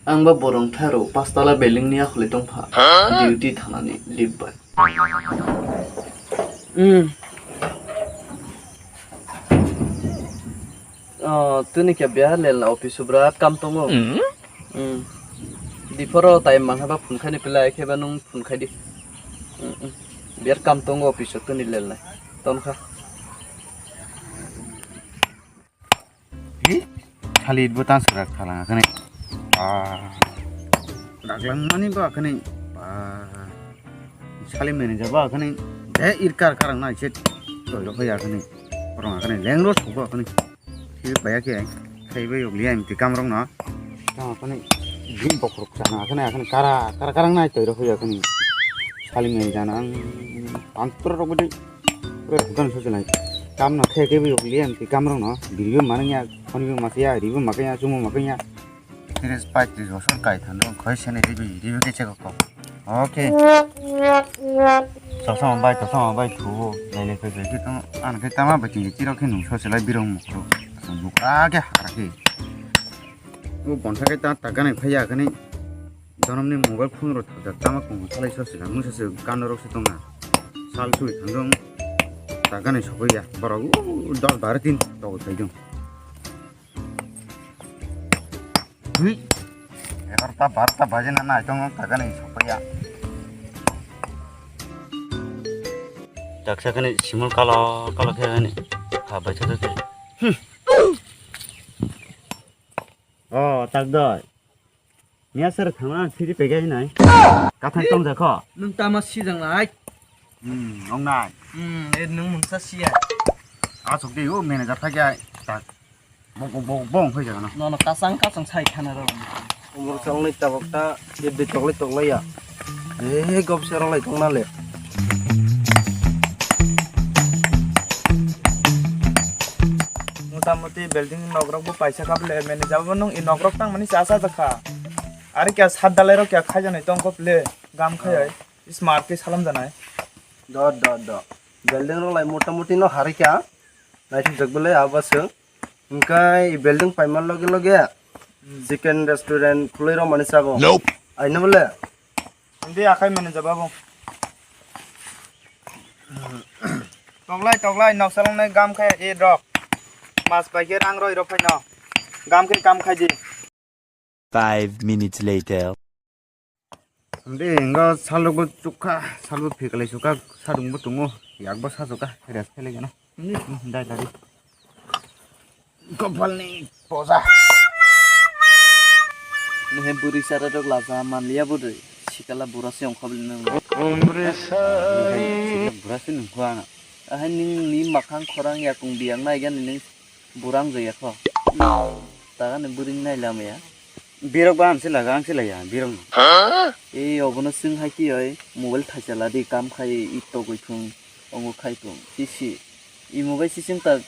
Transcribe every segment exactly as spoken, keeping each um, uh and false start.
Ang ba borong tharo pastala building ni akhli tongpha. Duty thanani leave bai. Hmm. Oh, tuni khe biya lelna office o birat kam tongo. Hmm. Diphoro time manha ba phone khaini pila khe ba nung phone khai di. Hmm, hmm. Birat kam tongo office o tuni lelna. Tonkha. Hi? Sali bo tang sara khala kani. Ah. Daglang mani ba kani. Ah. Sali manager ba kani. De irkar karang na ise. Toiro hoya kani. Orang kani lengro sugo kani. Hi baya ke. Khai bai yog liya imti kamrong na. Tang kani. Gin bokrok sana kani kani kara kara karang na toiro hoya kani. Sali manager na ang. Antro rok bidi. Oi, bukan soselai. Kam no khe khe bo yokli ang ti kam rok no. Biribo manang ya, khoni bo makya, ribo makya, chumo makya. Tris pai tris bosor kai than rok khoi sene ribi, ribi ke cheko ko. Okay. Sosong bai, sosong bai thu. Lai lai khoi khoi tong an khe tama bai ti ti rok khe nung soselai birong mukro. Asong bukra ke hakra ke. O bonsa ke ta ta gane phaya kani. Jonomni mobile phone rok thajak tama kung salai soselai mungsa se kan rok se tonga. Sal sui thangdong. Tagani sokoi ya. Borok o dos baro tin togoi phaidong. Hui. Egarta barta baje na nai tongo tagani sokoi ya. Daksa kani simul kalo kalo khe ani. Ha bai thajak. Hmm. Oh, tak doi. Miya sir thangna ang siri pegai nai. Kathang tong jakho. Nung tama sijang lai. Hmm, ong nai. Hmm, e nung mungsa siya. Asok de o manager thakya tak. Bong bong bong bong hoi jagana. Nono kasang kasang sai khana ro. Umur chong ni tabok ta de de toklai toklai ya. Eh, gop serang lai tong na le. Mota moti building nok rok bo paisa kha ble, manager bo nung i nok rok tang mani cha cha jakha. Ari kya sat dalai rok kya khai janai tong kop le, gam khai ai, smart ke salam janai. Do, do, do. Building rok lai mota moti no hari kya. Naithok jak ble abo se. Hingkai building paima loge loge chicken restaurant khuloi rok mani chago. Nope. Aino bole. Hindi akhai manager babu. Toklai toklai noksa longnai gam khai e rok. Mas bai khe rang roi rok phaino. Gam khai kam khai di. Five minutes later. Hindi hingo saluk bo chukha, saluk phikalai chukha, sadung bo tungo, yak bo sa chukha, rest khelai gana. Hindi. Hmm, dai dai. Kopal ni poja. Muhe buri sara rok laja manliya buri. Sikala bura se ongkha bini nang. Sikala bura se nungkha ana. Ahai ning ni makhang khorang yakung biyang nai gani ning burang jaya kho. Taga ni buri nai lamaya. Birok ba ang se laga, ang se laya, birok no. Ei obono swng hai ki oi, mobile thaisa ladi kam khai i togoi thung, ongo khai thung. Sisi. Imo bai sising ta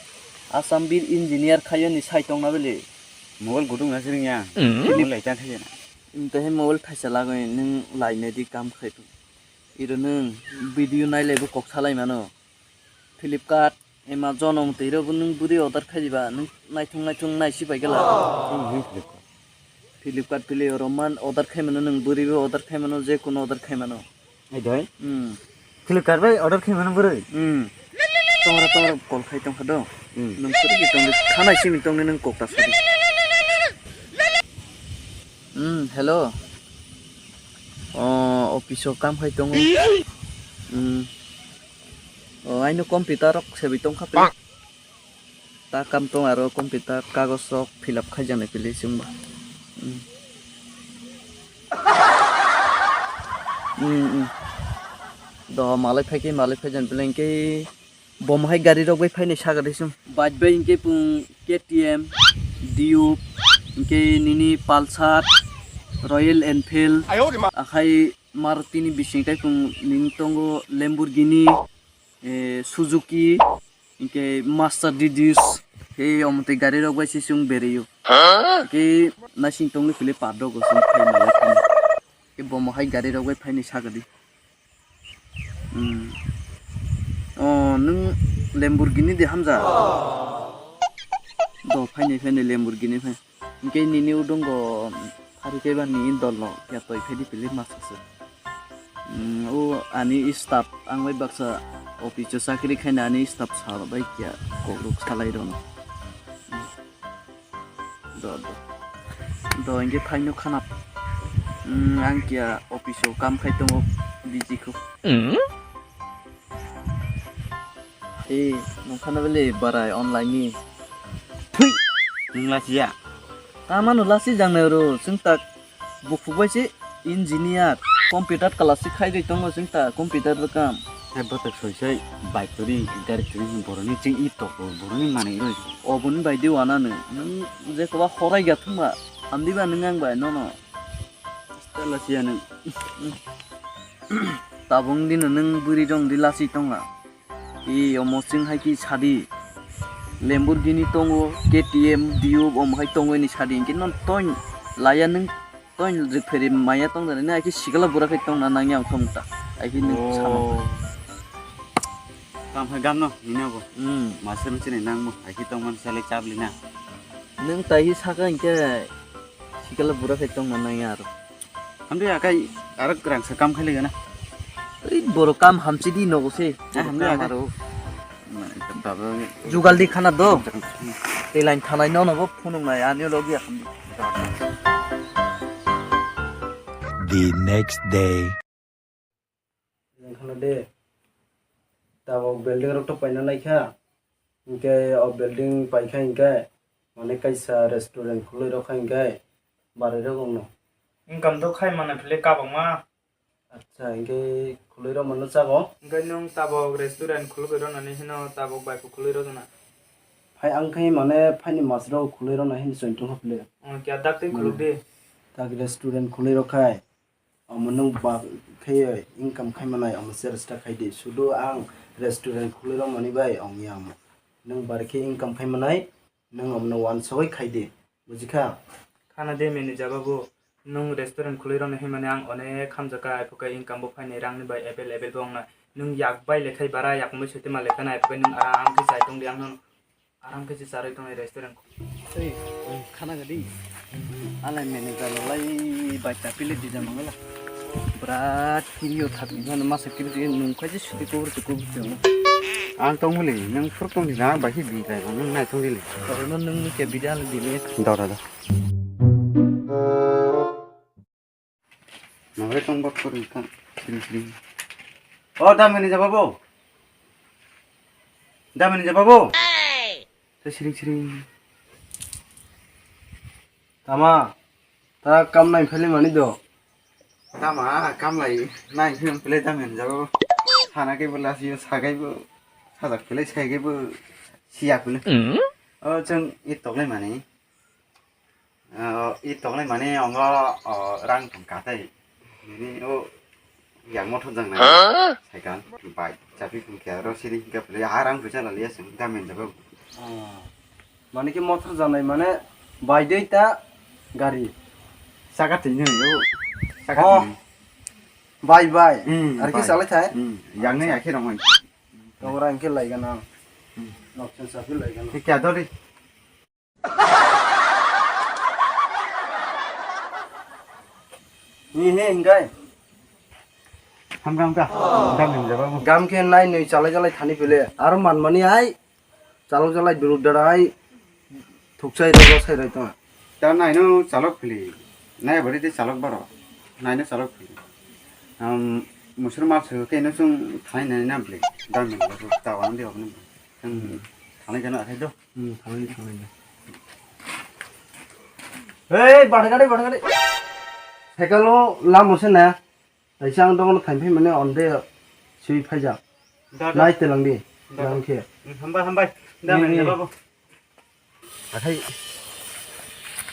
Assam bir engineer khayo ni sai tong na bele. Mobile gudung na siring ya. Mobile lai tang khayo na. Imte he mobile thaisa lagoi nung lai ne di kam khai thung. Iro nung video nai lai bo kok salai mano. Flipkart, Amazon om tei ro bo nung buri order khai diba nung naithung naithung nai si pai gela. Flipkart pili oro man order khai mano nung buri bo order khai mano je kuno order khai mano. Ai doi. Hmm. Flipkart bai order khai mano buri. Hmm. Tongra tongra call khai tong khado. Hmm. Nung suri ki tong khana simi tong nung kok ta sari. Hmm, hello. Oh, office o kam khai tongo. Hmm. Oh, aino computer rok sebi tong kha. Ta kam tong aro computer kagos rok fill up khai jani pili chwngba. Hmm. Hmm, hmm. Do malai phai khe malai phai jani pili hwnkhe bom hai gari rok bai phaini sagadi chwng. Bike bai hwnkhe pung K T M, Duke, hwnkhe nini Pulsar, Royal Enfield, akhai Maruti ni bising tai pung nini tongo Lamborghini, eh, Suzuki, hwnkhe Master D D S, tei omo twi gari rok bai se chwng berwi o. Hwnkhe naising tongwi philwi park rok o chwng phai malai phano. Tei bomo hai gari rok bai phaini sagadi. Hmm. O, nwng Lamborghini de hamja? Do, phaini, phaini Lamborghini phai. Hwnkhe nini udongo Ari kaiba ni dol no kya toi phedi pili masa se. Hmm, o ani staff ang bai baksa office o chakri khaina ani staff sa bai kya kokrok salai rok no. Do, do. Do, hingke phaino khana. Hmm, ang kya office o kam khai tongo, busy kho. Hmm? Eh, nung khana bele barai online ni. Thui! Nung lasiya? Tamano lasi jangnai oro, chwng tak buphuk bai se engineer, computer class se khai dai tongo chwng ta, computer bo kam. Hai botok soi soi bike turi, gari turi boroni chwng i toko, boroni manwi roi. Oboni bai di wana nung, nung je koba horai ga thung ba, hamdi ba nung ang bai nono. Tala siya nung. Tabung di nung bwrwi rong di lasi tong la. I omo chwng hai ki sadi. Lamborghini tongo, K T M, Duke, omo hai tongo ni sadi. Hingke non toin laya nung toin rik pheri maya tong jani na, hai ki sikala bura khai tong na nang yang thong ta. Hai ki nung sama. Oh. Kam hai gam no, nina bo. Hmm. Master nung chini nang bo, hai ki tong man sale chap lina. Nung tai hi saka hingke sikala bura khai tong na nang ya aro. Hamdi akai aro rang sa kam khai lagana. Ei boro kam hamchi di nogo se. Ah, hamdi kam akai. Aro. Jugal di khana do. Tei line thanai no nogo phunung nai ani logi hamdi. The next day. Khana de. Tabok building rok to paina nai kha. Hingke o building paikha hingke, mane kaisa restaurant khuloi rok kha hingke, baroi rok wngno. Income to khai mano phile kabangma. Acha, hingke khuloi rok mano chago. Hingke nwng tabok restaurant khulugwi rwnani hino tabok bai khuloi rok jana. Phai ang khai mane phaini mas rok khuloi rokna hini chwng tongkha phile. Oh, kya dak tei khuluk di. Tak restaurant khuloi rok khai. Omo nwng ba khe income khai manai, omo se resta khai di. Sudu ang restaurant khulwi rw mani bai ong ya omo. Nwng bar khe income khai manai, nwng omo no wansugwi khai di. Buji kha? Khana de manager babu, nwng restaurant khulwi rw nai hwnmani ang onek hamjakha, aphuru khe income bo phainai, rang ni bai available bo ong nai. Nwng yak bai le khai bara, yak bai sete ma le kha nai, aphuru khe nwng aram khe chai tong di, ang no Aram khe se charwi tongnai restaurant. Ei, khana gadi. Alai manager no lai bai chapile dija mangala. Brat kiri o thap ni masa kiri je nung khai je suti kobor te kobor te. Ang tong muli, nang fur tong di na bai hi bi kai nang nai tong di le. Toro no nung ni ke bida le di le. Da da da. Nangre tong bak kori ka siri siri. O damini jaba bo. Damini jaba bo. Te siri siri. Tama, ta kam nai phele mani do. Tama kam lai nai phele phele damini jaba bo. Sana ke bola si sagai bo. Sajak phele sagai bo. Siya phele. O chang i toklai mani. Ah, i tongnai mani ongo, oh, rang tong katai. Nini o yang mothor jang nai. Cycle, bike, chapi khum khe aro siri hingka pele ha rang puisa laliya sing gamin jago. Ah. Mani ki mothor janai mane bai dei ta gari. Saka tini o. Saka tini. Bai bai. Hmm, ar ki bai. Salai thai? Hmm, yang nai akhe rong hoi. Tongra hingke laigana. Hmm. Noksen sapi laigana. Kya dori? Ni he hingkai. Hamka, hamka. Hamka ni jaba mo. Gam khe nai nui chalai chalai thani pele. Aro manmani ai. Chalok chalai duruk dara ai. Thukchai ro ro sai rai tong. Ta nai no chalok phili. Nai bari de chalok baro. Nai no chalok phili. Am musur mal su ke no sung thai nai na phili. Gam ni jaba ta wan de hok no. Ang thani gana akhai do. Hmm, thani, thani. Hei, bada gari, bada gari. Cycle o lamo se na. Taisa ang dong thani phai mane onde sui phai ja. Da, da. Nai telang di. Da, da. Lang khe. Hmm, hambai, hambai. Da, hmm, men, hmm. Babu. Akhai.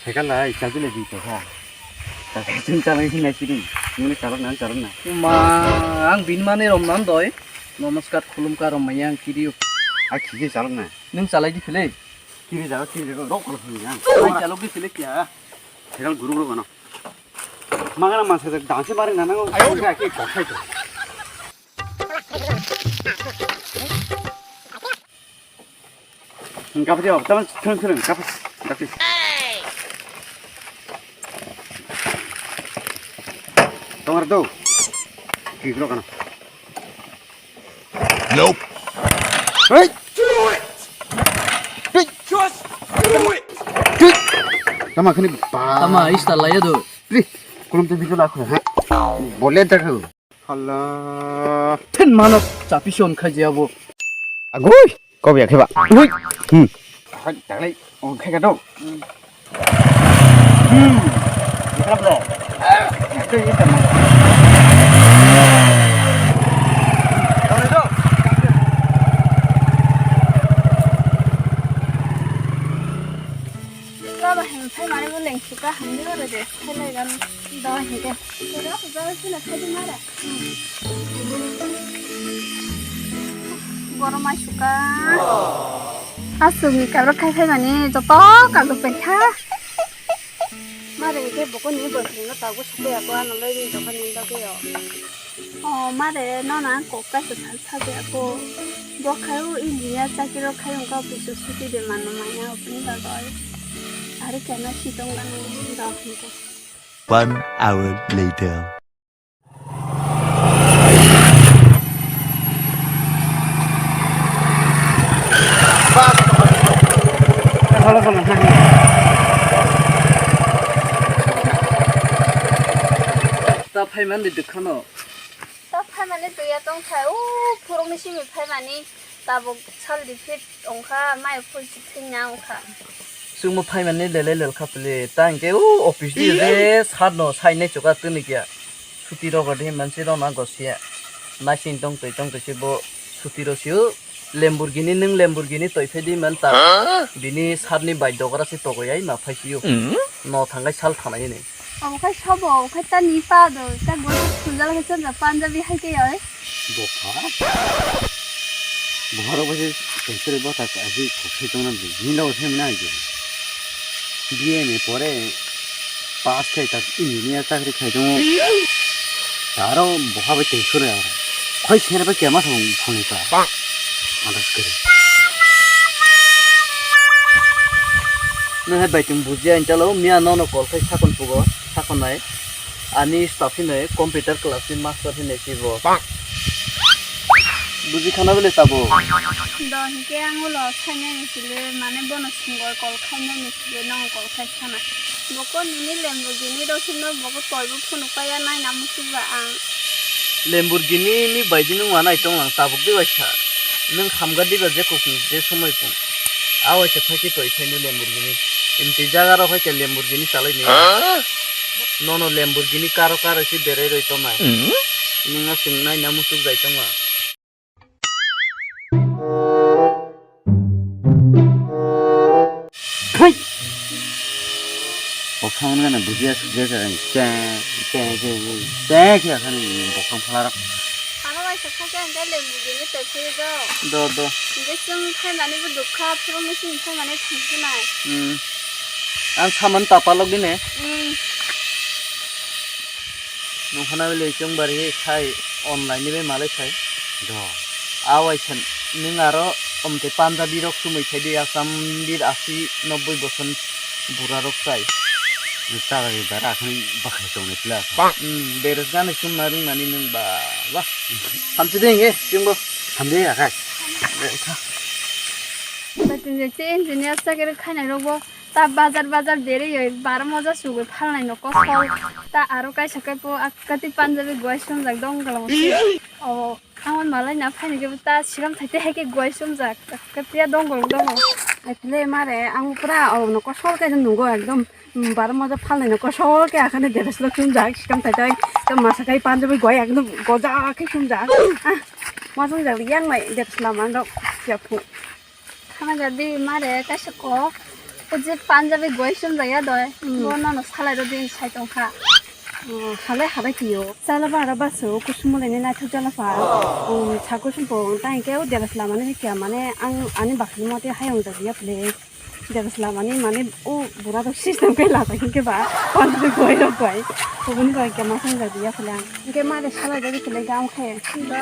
Cycle lai, cycle le di to ha. Chwng chalai hwnna sidi. Nwng chalok na, chalok na. Ma, ang bini mane rom nan doi. Namaskar, khulumkar rom maya ang kiriyo. A khiji chalok na. Nwng chalai di phele. Kiri jago, kiri jago, rok kholo phungi ang. Ang chalok di phele kya? Cycle guru guru gano. Mangana masa jak dance mari na nango. Ayo. Ga ki kokhai to. Kapati, oh, taman, thung, thung, kapati, kapati. Tongar do. Kikro kana. Nope. Hey. Hey. Just do it. Hey. Tama khani ba. Tama ista laya do. Please. Kulum te video lakho ha. Bole dakho. Hala. Ten mano chapi son khai je abo. Agoi. Kau biak heba. Ui. Hmm. Hai, taklai. Oh, khai ka do. Hmm. Ikra bro. Baba, hem phai mani bo leng suka hamni oro de. Phai lai gan da hege. Oro ko jara sila khai di mara. Borok mai suka. Aswk ni kabrok khai khai mani joto kabrok pai kha. Mare hwnkhe bokoni boyfriend no tabuk sokya ko ano loi ni dokan ni bagwi o. O mare no na kok kaisa sal sajya ko. Bo khai o engineer chakri rok khai wngkha office o suti de mano manya office ni bagwi. Are kena sitong gana rok hwnkhe. One hour later. Ta phaimani dwkhano. Ta phaimani twiya tongthai, o phurukni simi phaimani. Tabuk sal defeat wngkha, mai phul si thwina wngkha. Chwngbo phaimani lele lel kha pili, ta hwnkhe o office di je sat no sai nai chuka tini kya. Suti rogo de mansi rona gosia. Naising tong twi tong twi se bo suti ro sio. Lamborghini nwng Lamborghini toi phai di man ta. Bini sat ni bai dogra se togo yai ma phai sio. No thangai sal thanai ni. Obo khai sobo, obo khai ta ni pa do, ta gori sujal khai chonja Punjabi hai ke oi. Bokha. Boharo bose kensere bota ka aji kokhai tongna bini logo themna aji. B A ni pore pass khai ta engineer chakri khai tongo. Taro boha bai tensore aro. Khoi sere bai kema thang phone ta. Andas kere. Nwng hai bai tong bujiya hinchalo, miya nono call khai sakon pugo, sakon nai. Ani staff hinwi computer class ni master hinwi si bo. Buji khana bele tabo. Do hinkhe ang ulo khainani sile, mane bono sungor call khainani sile, nono call khai khana. Boko nini Lamborghini rok hino boko toibo phunuk paiya naina muchungba ang. Lamborghini ni baidi nwng ma nai tonglang tabuk de waisa. Nwng khamga diba je kokni je somoi pung. A waisa phaikhe toi phaino Lamborghini. Imtwi jaga rok haikhe Lamborghini chalai ni. Nono Lamborghini karo karo se berai roi tongnai. Nwng aswk naina muchuk jai tongma. Thai! Bokha wngna na bujiya sujak ang cha cha cha cha khe akhani bokha phalarok. Ano waisa kha khe ang khe Lamborghini tei phai do. Do do. Hingke chwng phaimani bo dukha phuru machine phaimani thangkhe nai. Hmm. Ang saman tapalok dine. Hmm. Nungkhana bile chwng bari khai online ni bai malai khai. Do. Awai san nwng aro omte Punjabi rok sumui khai di Assam bir asi nobboi boson bura rok chai. Nwng ta bai bara akhani bakhai tong ni pla. Hmm, beres gani sumna ring mani nwng ba ba. Hamsi de nge chwng bo. Hamde ya khai. Batin je che engineer chakri khainai rok bo. Ta bazar bazar berwi oi baro moja sugwi phalnai no kosol. Ta aro kaisa khe po akkati Punjabi guai sumjak dong golong se. O ang malai na phaini khe ta siram thaite hai khe guai sumjak. Akkati ya dong golong dong. Etle mare ang pura o no kosol khe nugo ekdom, mm, baro moja phalnai no kosol khe akhane dress lo sumjak siram thaite. Ta masa khai Punjabi guai ekdom goja khe sumjak. Ah, ma sumjak yang nai dress la mandok ya phu. Khana gadi mare kaisa kok. O je Punjabi guai sumjak ya doi. Hmm. Bo nono salai rw din sai tong kha. Oh, halai halai tiyo. Chala ba ara baso kusum le ne naithok jala pa. Oh, sa kusum po ta hingke o degas lamani kya mane ang ani bakni mote hayong jak ya ple. Degas lamani mane o bura rok system ke la ta hingke ba. Punjabi guai rok guai. Kubun guai kya ma sumjak ya ple ang. Hingke mare salai rw ple gam khe. Ba.